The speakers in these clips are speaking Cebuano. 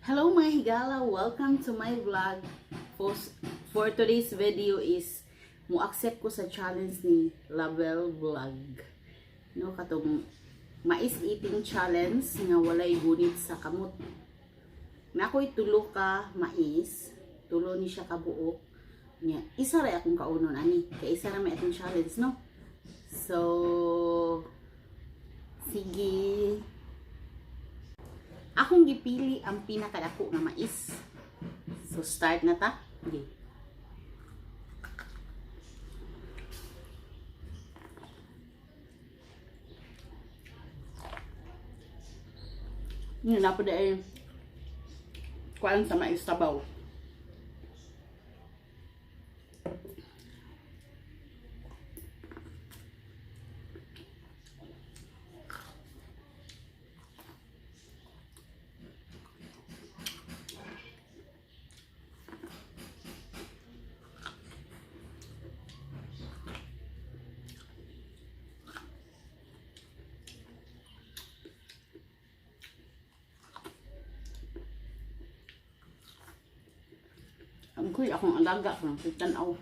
Hello, mga higala! Welcome to my vlog. For today's video is mo accept ko sa challenge ni Label Vlog. No, katong mais eating challenge nga walay gunit sa kamot. Na ako'y tulo ka mais, tulo ni siya kabuok. Nya, isa ra akong kaunon ani, kay isa ra may atong challenge, no? So, sige. Akong gipili ang pinakadako nga mais. So start na ta. Okay. Yun na po dahil kuan sa mais sabaw. Ang kuy akong alaga kung tanaw.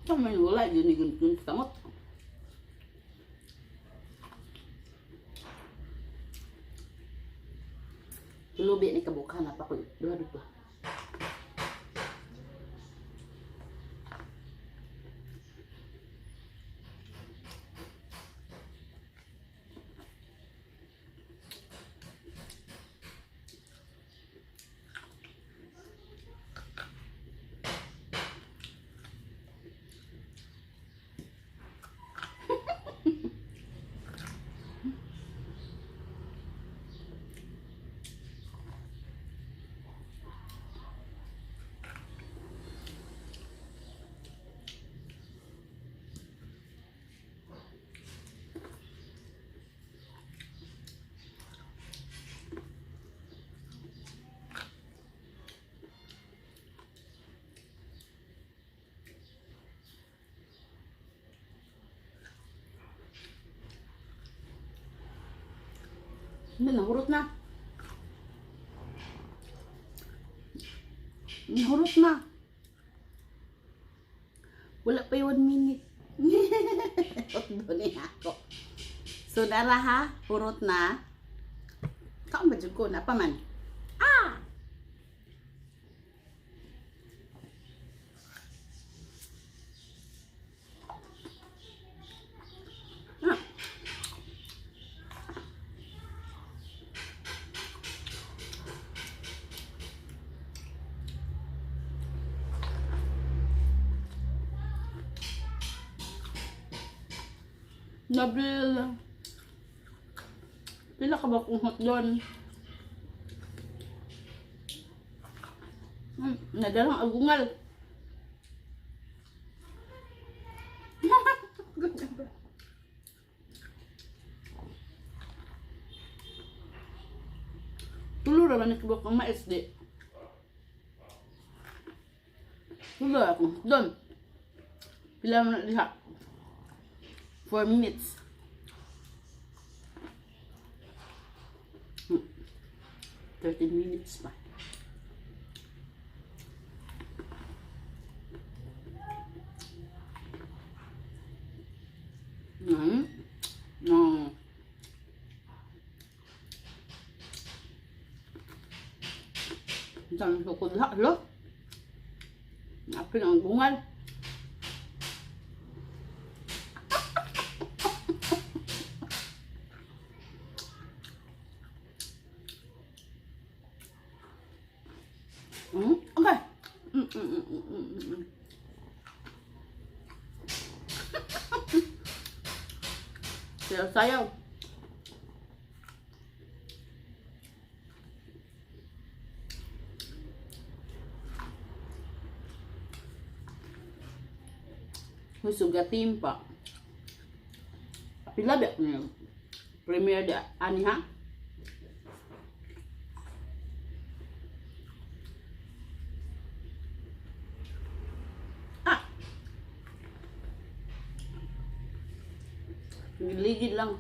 Ito man wala yun ni gun kamot. Tulubi ni kabukan na pa ko. Duha duha. Hindi, nahurot na. Nahurot na. Wala pa yung 1 minute. Doon niya ako. So, dara ha, hurot na. Kaon ba jud ko? Napa man. Ah! Ah. Nabil. Pila ka ba kung hotdog? Nadalang agungal. Tulo ra man ni kabuk ang mais di. Tulo akong hotdog. Pila man na diha? 4 minutes. 13 minutes pa. No. Ang sukod ha, lo. Apil ang bungal. Sayaw sayaw. Uy, sugatim pa. Pila ba? Premiere de ani ha? Ah! Ligid lang.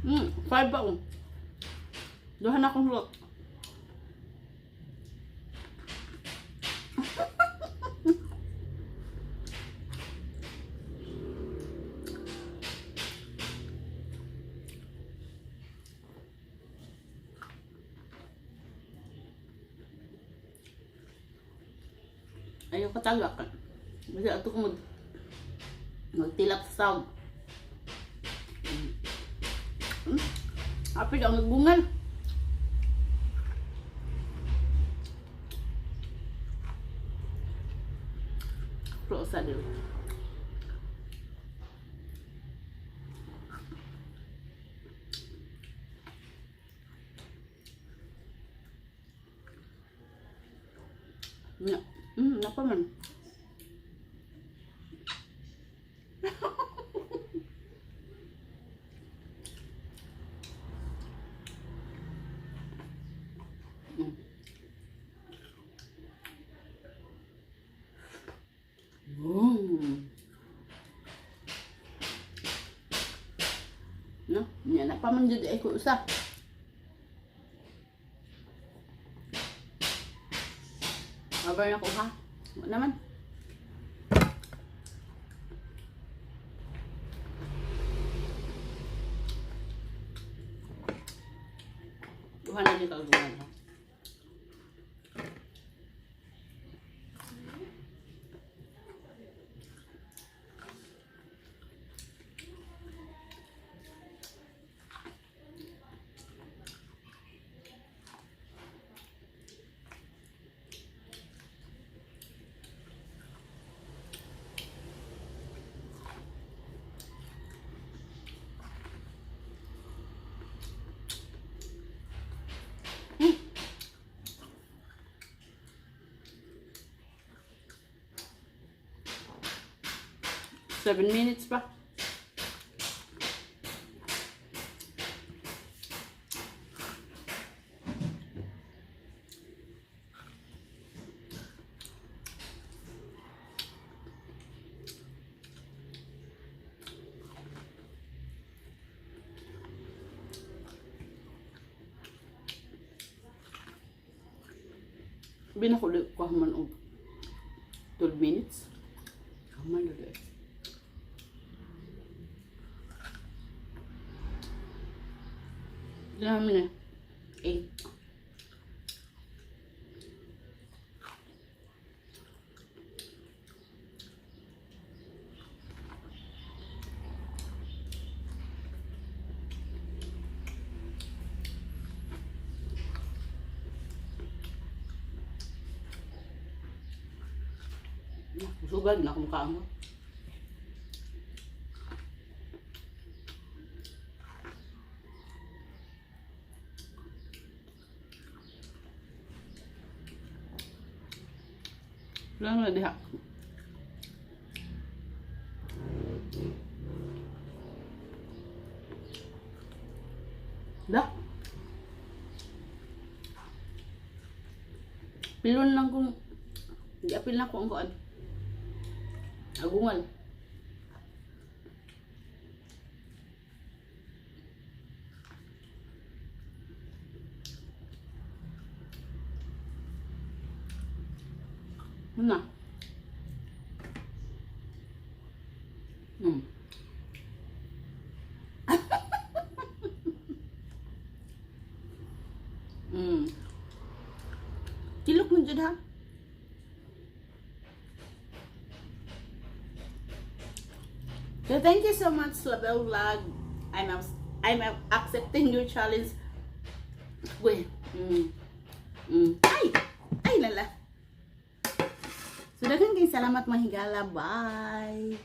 5 ba oh. Duha na akong lot. Ayaw ka tagak. Kasi ato ko magtilak sa sahog. Apil ang nagbungal. Pro sa dito. Nga. Napa man. No, nya na pa man jud ay ko usa. Mabay na ko ha. Wa naman. Duha na ni kagungan ha. 7 minutes pa. Binakuli ko man og 12 minutes. Kaman na eh. Dami na. 8. Sugad na akong kaon. Lang na diha. Da. Pilon lang kung di apil na ko ang kuan. Agungal. Ano na? Tilok mo dyan ha? So thank you so much, Label Vlog. I'm accepting your challenge. Wait. Ay! Ay, lala. So daghan kay salamat, mga higala. Bye.